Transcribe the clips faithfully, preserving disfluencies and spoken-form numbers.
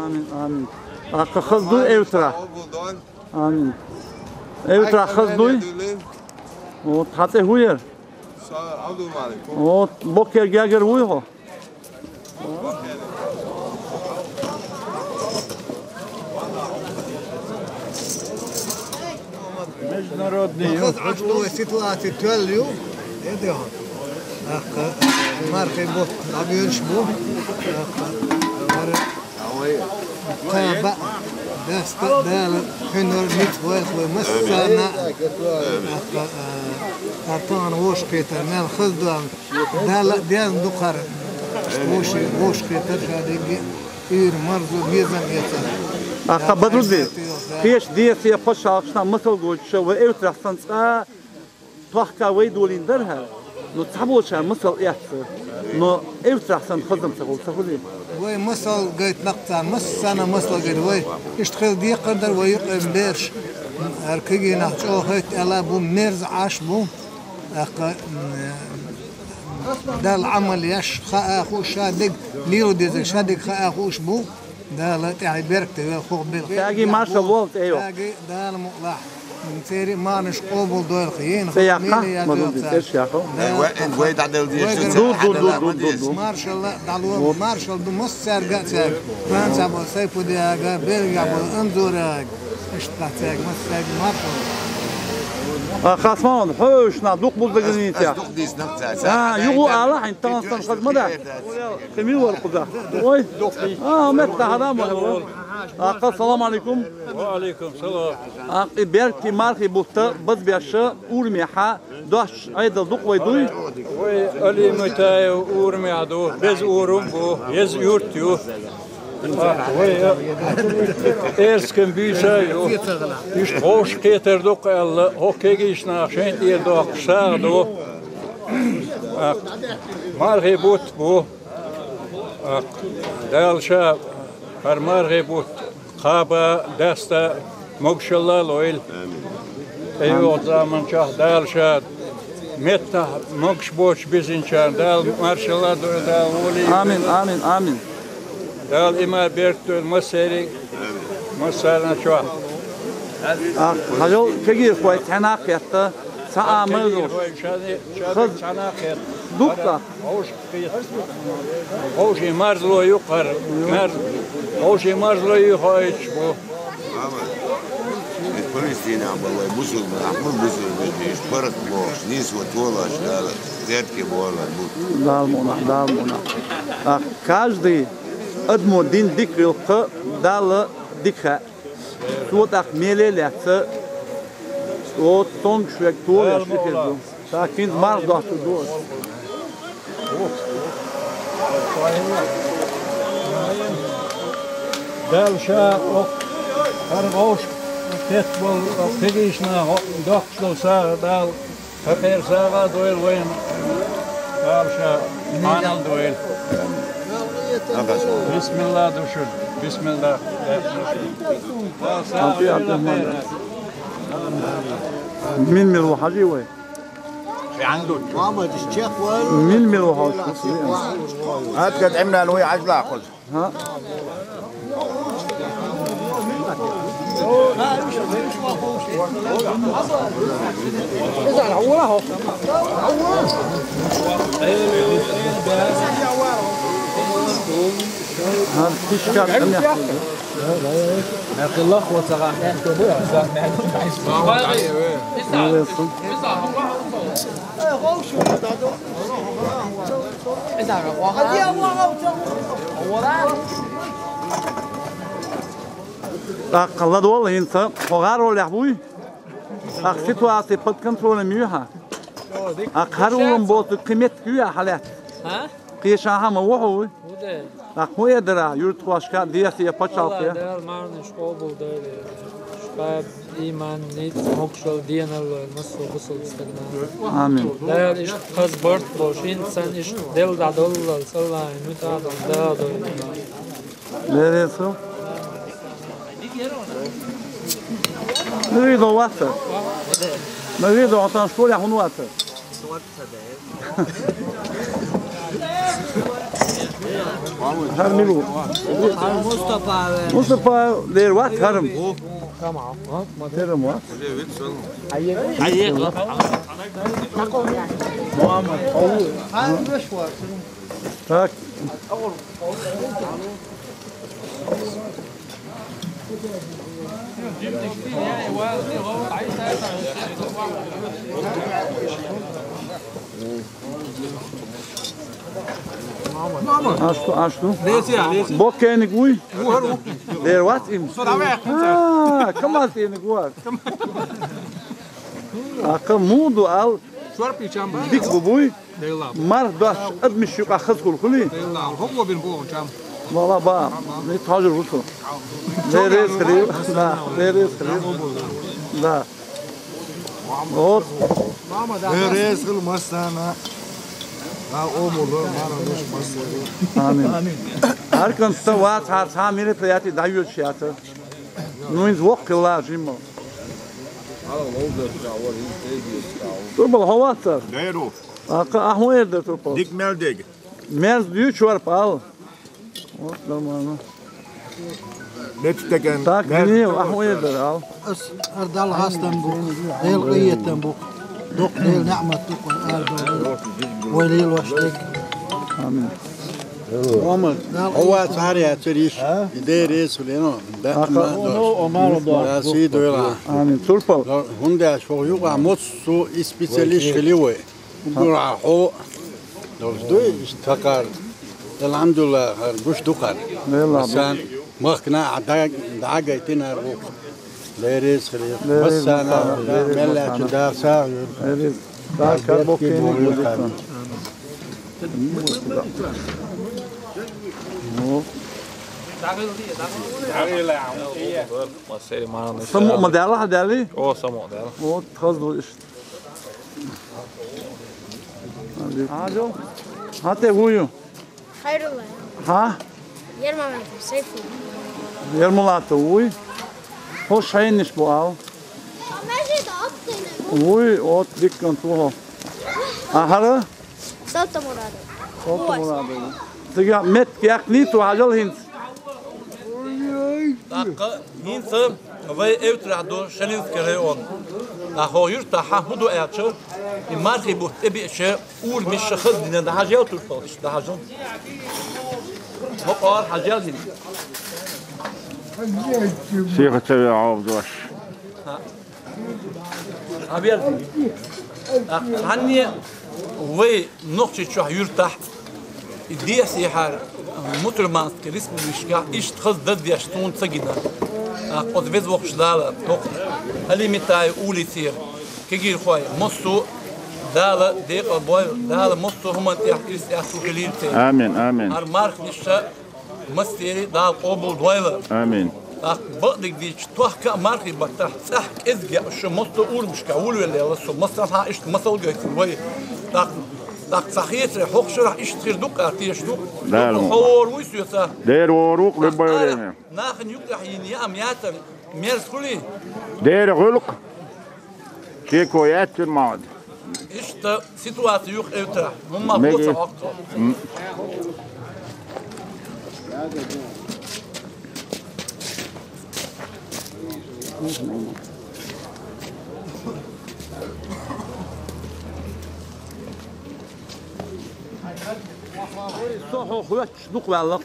Амин, амин. ТӀаккха хаза дуй эвтарахь. Амин. Эвтарахь хаза дуй. Вот, хьан цӀи хӀу яра? Вот, Боккер Гергер вуй хьо? Международный. Хаза Ӏаш долу ситуаци тоьлла ю. Эдеха. Ахка, мархий бутт дӀабоьлуш бу. Ахка, вара кхаба, даста, Дала хьуьнар ницкъ вайх вай массарна. Ахка, а, тахана вовшахкхетар мел хаза ду. Дала а дезна ду кхара. Вовши-, вовшахкхетар ша дигги, уьйр марзо безам эцар. Ахка Бадруддин, кхечу десте пачхьалкхашна масал гойтуш, вай эвтарахь санна цкъа тохка вай долийна дара хӀара. Но цхьаболчара масал эцна, но эвтарахь санна хазам ца хуьлу, ца хуьлий? Вай масал гайтина царна, массарна масал гайта вай. Иштта хила декхар дара вай юкъа берш. ХӀара кегийнах чӀогӀа хӀоьттина аьлла бу, мерза Ӏаш бу. ТӀаккха, м, Далла Ӏамал еш, хаа хууш, ша дерг лело деза, ша дерг хаа хууш бу. Дала тӀаьхье беркате вел хӀокху белхан. Цаьрга маршалла волу, тӀе йо. Цаьрга Дала мукъалахь. Церан марнаш къобал дойла, хьенан милли я доьлху цаьрга. Ай, вай, вай дӀаделла дезаш ду, ду, ду, ду, ду, ду. Маршалла дӀало, маршалла ду массаьрга а цаьрга. Францехь болу Сайпудиага, Бельгехь болу Анзорага. Иштта цаьрга, массаьрга маршалла. А, Хасман, хьо уьш нах дукха буздагаллийтехь. Ас дукха дийцинарг ца, ца, а, юха ала хьайн, тахана сан хаза ма дац. Кхин мила вара кхузахь? Ой. А, метта хьарам вахьа вара. Аккха, салам алейкум. Ва алейкум салам. Аккха, и беркате мархий бутт базбеш урамехь, дош Ӏедал дукха вай дуй? Вай Али Мутаев урамехь ду, беза урам бу, еза юрт ю. Вай, э, эрсакан буьйса а ю. Иштта вовшахкхетар ду-кх аьлла, хӀокху кегийчу наха шайн тӀера доккхуш сагӀа ду. Аккха, мархий бутт бу. Аккха, Дала ша хӀара мархий бутт кхаба, даста, могушалла а лойла. ТӀейогӀу заманчохь Дала ша меттахь могуш боцуш бизинчарна Дала маршалла а дойла, Дала гӀоле а. Амин, амин, амин. Дала иман, беркат дойла массеран а, массарна а чохь. А, хьажал, кегийрхой цхьаьна а кхетта, цхьа а ма ду. Кегийрхой шаьш, шаьш цхьаьна а кхетта. Дуккха. Вовшийн марзло ю кхара. Марз-, вовшийн марзло ю хоуьйтуш бу. Мама, и Палестинехь болу вай мусулманаш, ахь ма мусулман дийш, барат бохуш, нийсо толош Дала, беркате бохуш бу. Дала мукъ лахь, Дала мукъ лахь. А каждый адамо дина дика хилча, Дала дика хаьа. Цо тӀаккха меле а лаьцна, оцу цомгуш верг толош хир ду. Ша кхин марха дохчур ду аса. Дала ша оцу хӀара вовшах кхетта болу оцу кегийчу наха доккхуш долу сагӀа Дала Хьан кхеран сагӀа а дойла вайна, Дала ша хьанал дойла. Бисмилла ду шуна, бисмилла. Дала сагӀа дойла. Мин мила ву хьажий вай? Мин мила ву хьажий? Атка тӀемнан вай хьажлахуз. ХӀа? ХӀа, тишка къамехь. ТӀаккха ладогӀал хӀинца, хьо гӀаролехь вуй? ТӀаккха ситуация под контролем юй хьан? ТӀаккха хӀара уллам боцург кхин меттиг юй хьан лаьцна? А? Кхечахьа ма ву хьо вуй? ТӀаккха хӀун эр дара юьртахошка а, дехьа а, пачхьалкхе а? Дала марнаш къобалдойла. Шуьга ийман, ницкъ, могушалла, денал лойла массо а бусалба стагана. Амин. Дала иштта хаза барт болуш, хӀинца санна иштта делла дӀадоллал, саллахӀин муьтӀахь долу Дала дойла. Бере со. Нури до ваца. Нури до хьан школе хьун ваца. ХӀара мила ву? Мустапа. Мустапа, дера вац хӀара-м? Хара-м вац. Так. Ашту, ашту. Леси, а, леси. Боккениг вуй? Ву хӀара ву. Дера вац им? Со давай, ахъ. А, камаз тениг ву. Аха, муду ал. Чорпи чам ба. Дик бу буй. Дейла. Марх дош, ад миш юкъа хаз хул хули. Дейла. Хо бу бин бу чам. Вала ба. Ни тажир вусу. Лерес хрив. Да, лерес хрив. Да. Вот. Лерес хрив масана. Да, о, мула, мара душ масана. Амин. Амин. Аркан ста вац, ха, ха, мероприятие даёт шата. Ну, из вок кила жимо. Турпал, хӀа вацар? Дайру. Аха, ахун эрдер турпал. Дик мел дег. Мерз дю чорпал. Вот, нормально. Лечтеген. Так, не, ахун эрдер ал. Ас ардал хастан бу. Дел гъиетан бу. Док дел нямат док ардал. Валил вашдек. Амин. Омар, ова цари ацериш, идея ресулено, да, Аха. Ма, Оно, Омар, да. Да, си дойла. Амин. Турпал. Да, хунда шо юга моцу и специалист хили вой. Угура хо. Дол дуй, такар. Алхамдулилла, гуш дукар. Велла. Сан, махна, ада, да, гайтина рух. Лерис хриф. Лерис Масана, масана, да, лерис мелла масана. Чу да сагъ юр. Лерис. Да, карбок кени бу дикан. Ну. Само модела, дали? О, само модела. Вот, хаз ду иш. Ажо. Хате хую. Хайрулла. Ха? Ермолатов Сайфулла. Ермолатов, уй. Хо шайниш бу ал. Уй, от диккан тухо. Ахара? Солта Мурадов. Солта Мурадов. Тига мет якни ту хажал хинц. Такъа хинца вай эвтрахь ду Шалинский район. Ахо юрта ха худу аьлча, и мархи бу тӀебиъча, ур миша хаз дина да хьажал турпал, да хьажал. Бакъар хьажал дина. Сиха цаве гӀавдош. Ха. Абер. Ханне вай Нохчийчохь юртахь, и дехьа-сехьара мусульманский республикашкахь иштта хаза даздеш суна ца гина. Тхо веза воккхачу Дала, тхо Алимитаев улицера кегийрхой, массо а Дала декъал бойла, Дала массо а хӀуманна тӀехь ирс аьтту хилийла церан. Амин, амин. ХӀара мархнаш а массеран Дала къобал дойла. Амин. ТӀаккха бакъдерг дийцича, тохка а мархий баттахь цӀахь кӀезиг яа шу массо а урамашка вулвелла со, масала, иштта масал гайтина вай. ТӀаккха, тӀаккха цхьа хетарехь, хӀокху шарахь иштта хир ду-кх аьлла теша ду. Дала ма. Хьо вор вуй соьца. Дера вор ву-кх, любое время. Нахана юкъахь йина яа ма яцара, мерза хуьлий? Дера гӀуьлкъ. Чеко яц цуьнан ма хьо. Иштта ситуаци юха эвтара. ХӀумма мега. Хо ца хьокху. М. Со хьо хоьттуш дукха ваьлла-кх.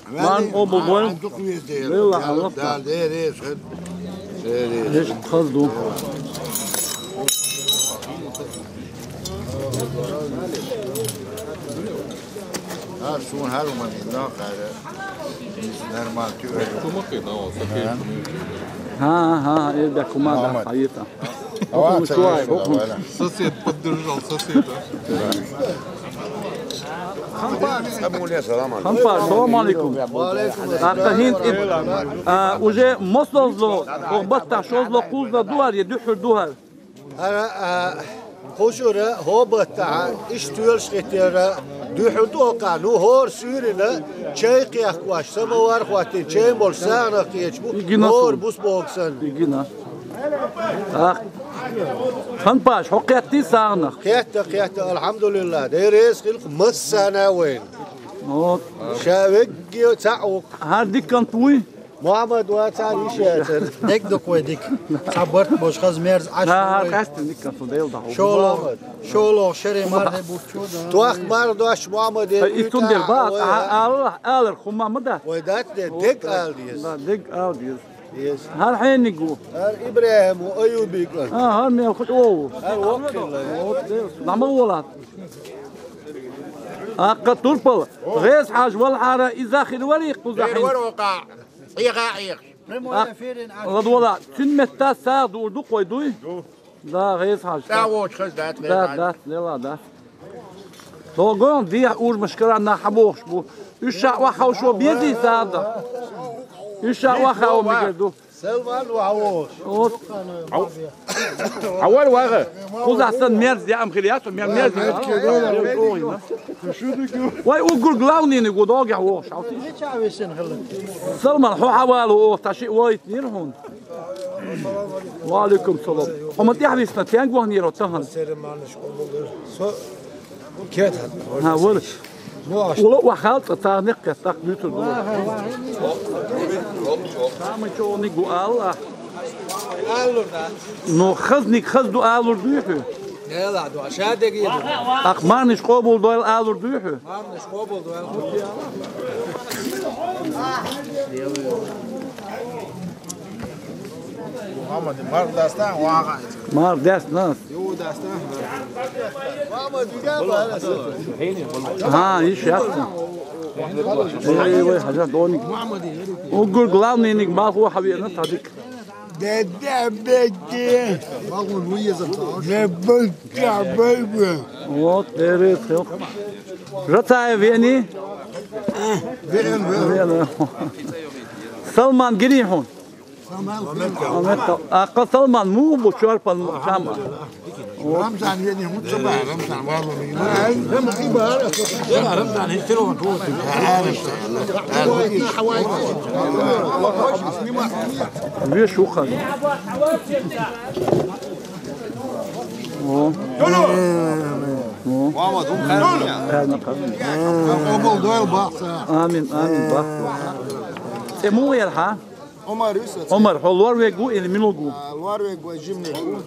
Ван обу бой. Дукха везде. Лела, Аллах. Да, да, реза. Реза. Реза хаза ду. А, суна хӀара ма мин нах хӀара. Нормально, тю. Ха, ха, ха, э, да, кума, да, Мухаммад. Хайта. Давай, Мухаммад, давай, Шуайб, давай, Мухаммад. Да. Сосед поддержал соседа. Ханпар, салам алейкум. Ва алейкум ассалам. ТӀаккха хӀинца ит, а, уже масалзло, хӀокху баттахь шозло, кхузло дугӀар я дуьххьара дугӀар? ХӀара, а, кхушара хӀо баттахь, иштта тоьлаш хетера, дуьххьара ду хӀокхахь, ну, хӀора суьйрина, чай кхехкош, самовар хӀоттийна, чай молуш сагӀанах кхеташ бу, хӀора бус боху санна. Игина. Ах. Ханпаш, хьо кхеттий сагӀанах? Кхетта, кхетта, алхьамдулиллах. Дела реза хилла массарна а вайна. Вот. Ша вегги цаӀ ву. ХӀара дикант вуй? Мухьаммад вацар йиш яцар. Дек дукха вай дика. Цхьа барт бош хаза мерза Ӏаш. ХӀара къаьстина дикант ву Дела дахьа. Шоло. Мухьаммад. Шоло, шере мархе бух чу да. Тох мар дош Мухьаммад. Ай, и тун дер ба, а, алар, алар хума ма да. Вай дат де, дек ал дез. Да, дек ал дез. Дез. ХӀара хьениг ву? ХӀара ИбрахӀим ву, Аюбик. А, хӀара мел худ ву. ХӀара воккхила. Вот, дез. Нама волат. Акка турпал. ГӀез хьаж валхьара иза хир вари кхуза хин. Хир вар вака. Ӏеха, Ӏеха. Ладвала, цуьн метта сагӀа дуур ду кхой дуй? Ду. Да, гӀез хьаж. ТӀа вочу хаза дац, Да, гӀез хьаж. Да, лела, да. Тогон дехьа уж машкара нах хьабохуш бу. Уьш ша вахав шо безий сагӀа да? Уьш ша вахав мегар ду. Салман вахав. Вот. Хьавар ваха. Кхузахь сан мерз яам хир яц, мер мерз яам. Вай уггар главныйни гу догехь вохуш. Салман, хьо хьавалу оха, та шиъ войтнир хьуна. Ва алейкум салам. Хьо ма тӀехьа висна, тенг вахнера тахана. Со кет хьан. ХӀа, вала. Ула ва халта, царна кхетта, так дуьйцур ду. Самый чёрный гу Аллах. Ну, хазниг хаз ду алур дуй хьу? Нела ду, ша деги ду. Ах, марниш къобул дойл алур дуй хьу? Марниш къобул дойл. Мухаммад, мар даста, вага. Мар даста. Ю даста. ХӀа, иш яц. Эй, вай, хьажа доник. Уггар главныйниг малхо хьавеана тадик. Де, де, беги. Де, беги, беги. Вот, дерет, хел. Рацаев вени? Вени, вени. Вени. Салман гири хьун. Аккха Салман муха бу чорпан чам? Рамзан вени хӀун ца бара, Рамзан валлахӀи. Рамзан хӀун ца бара. Веш ухар. О. О. Мама, дум ханна. Ханна, ханна. Къобал дойл бахса. Амин, амин, бахса. Э, му яр, хӀа? Омар Юсуф. Омар, хьо лор вегу или минул гу? А, лор вегу, жимни гу.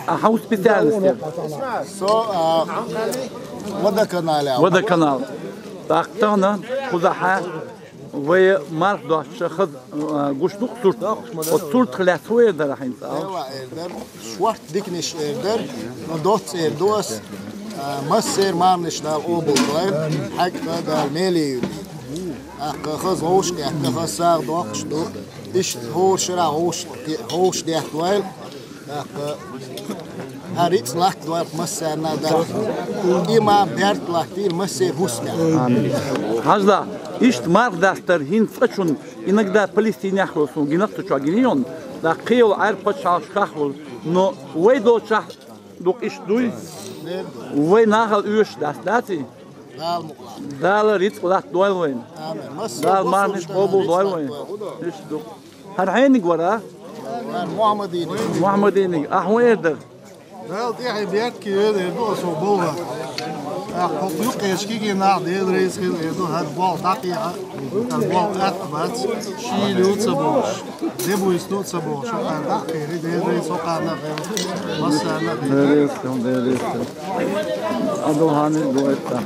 А хьан специальность? Со, а, водоканал. Водоканал. Так, тана, кхузахьа, вай марх дош хаз, а, гуш дух сурт. От сурт хлят хуй дар хьин цал. Эва, эрдер. Шорт дикниш эрдер. Но доц эрдос. А, массер марниш дал обул дой. Хак дал мели. Аккха хаз гӀовш, аккха хаз сагӀа доккхуш ду. Иштта хӀора шера гӀовш, гӀовш дехка вайл. Аккха хьа рицкъ латта вайл массарна а дац. И ма берд латтийла массер хӀусамехь. Амин. Хьажа, иштта марх дастар хӀинца цкъачун иногда Палестинехь хьо сун гинах цу чохь гинийон, даккха кхийолу Ӏаьрб пачхьалкхаш хахвал, но вай долчохь дукха иштта дуй? Вай нахал оьшуш дац, даций? Дала мукъ лахь. Дала рицкъ латта дойла вайна. Амин. Дала марниш къобул дойла вайна. Иштта ду. ХӀара хьениг вара? Мухаммадиниг. Мухаммадиниг. Ахьа ван эр дара? Дала тӀехье бертке вен эр ду аса бовла. Ахьа хӀокху юккъерчу кегий нах Дела реза хила эр ду, хӀара болх дӀакхехьа, хӀара болх атта бац, шийла ю ца бохуш. Де буьйса ду ца бохуш, хӀокхарна дӀа а кхийри, Дела реза хӀокхарна а хила, массарна а хила. Дела реза хила, Дела реза хила. Адалхьаниг гойтта.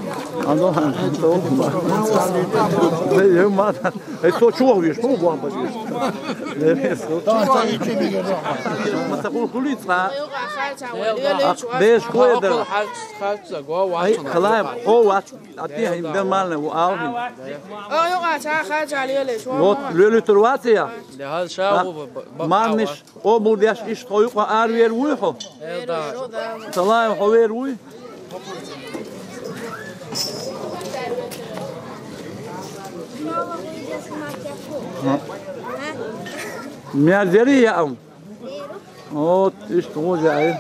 Адалхьаниг гойтта. Эй, ма, эй, со чу вахвеш, хӀун вахбаш веш? Дела реза хила. Ма ца хуьлу, хуьлий цкъа? Ах, беш хӀун дара? Ай, Халаев, хьо вац. Аттехьа хӀинца дан марна ву алхьа. О, юкъа ца хаа ца лелеш, вон. Вот, лелуьйтур вац я? Марниш къобалдеш иштта хьо юкъа аравер вуй хьо? Салаев хьо вер вуй? Мерзери яам. Вот, иштта гӀо яьй.